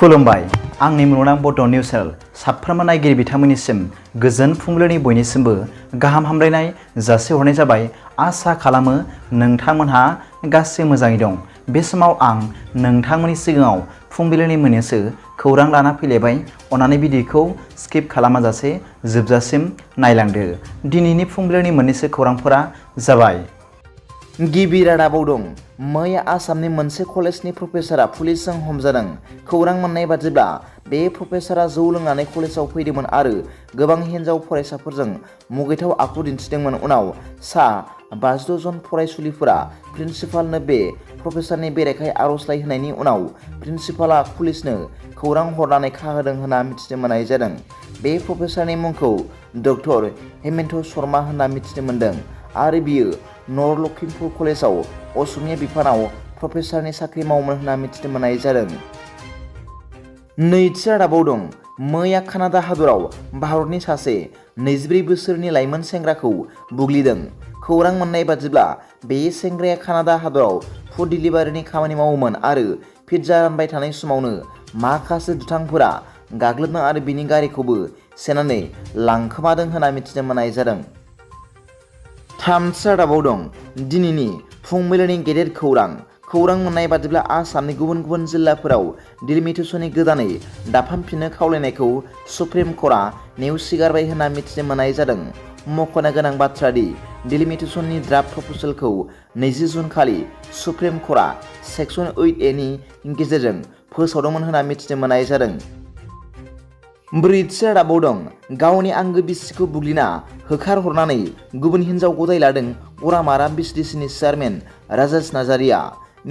खुलुमबाय आंनि मुलुगनां बड' निउस चेनेल साफ्रोमबो नायगिरि बिथांमोननिसिम गोजोन फुंबिलिनि बयनिसिमबो गाहाम हामलायनाय जासिहरनाय जाबाय। आसा खालामो नोंथांमोनहा गासै मोजाङै दं। बे समाव आं नोंथांमोननि सिगाङाव फुंबिलिनि मोननैसो खौरां लाना फैलायबाय। अन्नानै भिडिअखौ स्किप खालामाजासे जोबजासिम नायलांदो। दिनैनि फुंबिलिनि मोननैसो खौरांफोरा जाबाय। गिबि रादाबाव दं। मैया आसामनि मोनसे कलेजनि प्रफेसारआ पुलिसजों हमजादों। खौरां मोननाय बादिब्ला बे प्रफेसारआ जौ लोंनानै कलेजाव फैदोंमोन आरो गोबां हिन्जाव फरायसाफोरजों मुगैथाव आखु दिन्थिदोंमोन। उनाव सा 52 जन फरायसुलिफोरा प्रिन्सिपालनो बे प्रफेसारनि बेरेखायै आर'जलाइ होनायनि उनाव प्रिन्सिपालआ पुलिसनो खौरां हरनानै खाहोदों होनना मिथिनो मोननाय जादों। बे प्रफेसारनि मुंखौ डक्टर हेमन्त शर्मा होनना मिथिनो मोन्दों आरो बियो नर्थ लखिमपुर कलेजाव असमिया बिफानाव प्रफेसारनि साख्रि मावोमोन होनना मिथिनो मोननाय जादों। नैथि रादाबाव दं। मैया कानाडा हादराव भारतनि सासे 24 बोसोरनि लाइमोन सेंग्राखौ बुग्लिदों। खौरां मोननाय बादिब्ला बे सेंग्राया कानाडा हादराव फुड डिलिभारिनि खामानि मावोमोन आरो पिज्जा रानबाय थानाय समावनो माखासे दुथांफोरा गाग्लोबदों आरो बिनि गारिखौबो सेनानै लांखोमादों होनना मिथिनो मोननाय जादों। थामथि रादाबाव दं। दिनैनि फुंबिलिनि गेदेर खौरां मोननाय बादिब्ला आसामनि गुबुन गुबुन जिल्लाफोराव डिलिमिटेसननि गोदानै दाफामफिननो खावलायनायखौ सुप्रिम कर्टआ नेवसिगारबाय होनना मिथिनो मोननाय जादों। मख'नो गोनां बाथ्रा दि डिलिमिटेसननि ड्राफ्ट प्रप'जलखौ 20 जुन खालि सुप्रिम कर्टआ सेक्सन 8A नि गेजेरजों फोसावदोंमोन होनना मिथिनो मोननाय जादों। ब्रैथि रादाबाव दं। गावनि आंगो बिसिखौ बुग्लिना होखारहरनानै गुबुन हिन्जाव गदाय लादों गरामारा बिसडिसिनि चेयारमेन राजेश नार्जारिया।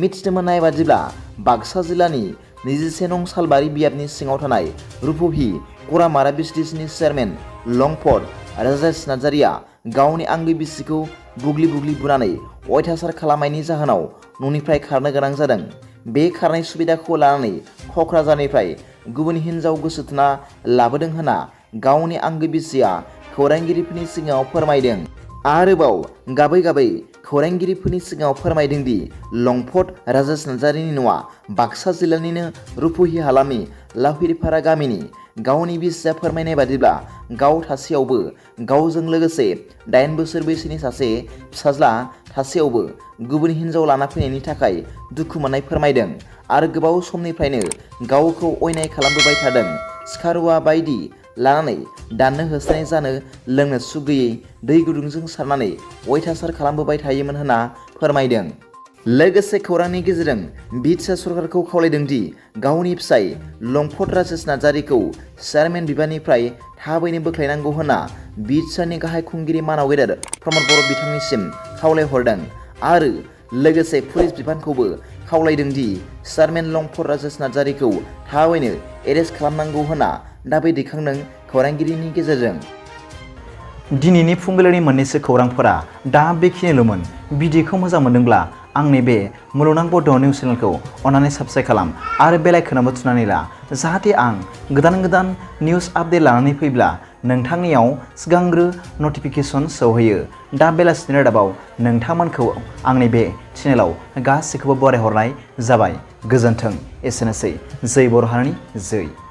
मिथिनो मोननाय बादिब्ला बाक्सा जिल्लानि 21 नं सालबारि बियाबनि सिङाव थानाय रुपहि गरामारा बिसडिसिनि चेयारमेन लंपट राजेश नार्जारिया गावनि आंगो बिसिखौ बुग्लि बुनानै अयथासार खालामनायनि जाहोनाव न'निफ्राय खारनो गोनां जादों। बे खारनाय सुबिदाखौ लानानै क'क्राझारनिफ्राय गुबुन हिन्जाव गोसोथोना लाबोदों होनना गावनि आंगो बिसिया खौरांगिरिफोरनि सिगाङाव फोरमायदों। आरोबाव गाबै खौरांगिरिफोरनि सिगाङाव फोरमायदों दि लंपट राजेश नार्जारिनि न'आ बाक्सा जिल्लानिनो रुपहि हालामनि लावहिरिपारा गामिनि। गावनि बिसिया फोरमायनाय बादिब्ला गाव थासेयावबो गावजों लोगोसे 8 बोसोर बैसोनि सासे फिसाज्ला थासेयावबो गुबुन हिन्जाव लाना फैनायनि थाखाय दुखु मोननाय फोरमायदों आरो गोबाव समनिफ्रायनो गावखौ अयनाय खालामबोबाय थादों। सिखा रुवा बायदि लानानै दाननो होसोनाय जानो लोंनो सुख गैयै दै गुदुंजों सारनानै अयथासार खालामबोबाय थायोमोन होनना फोरमायदों। लोगोसे खौरांनि गेजेरजों बि टि आर सरकारखौ खावलायदों दि गावनि फिसाय लंपट राजेश नार्जारिखौ चेयारमेन बिबाननिफ्राय थाबैनो बोख्लायनांगौ होनना बि टि आरनि गाहाय खुंगिरि मानाव गेदेर प्रमद बर' बिथांनिसिम खावलायहरदों आरो लोगोसे पुलिस बिफानखौबो खावलायदों दि चेयारमेन लंपट राजेश नार्जारिखौ थाबैनो एरेस्ट खालामनांगौ होनना दाबि दैखांदों खौरांगिरिनि गेजेरजों। दिनैनि फुंबिलिनि मोननैसो खौरांफोरा दा बेखिनिल'मोन। भिडिअखौ मोजां मोनदोंब्ला आंनि बे मुलुगनां बड' निउस चेनेलखौ अन्नानै साबस्क्राइब खालाम आरो बेल आइकनआवबो थुनानै ला, जाहाथे आं गोदान निउस आपडेट लानानै फैब्ला नोंथांनियाव सिगांग्रो नटिफिकेसन सौहैयो। दा बेलासिनि रादाबाव नोंथांमोनखौ आंनि बे चेनेलाव गासैखौबो बरायहरनाय जाबाय। गोजोन्थों। एसेनोसै। जै बर' हारिनि जै।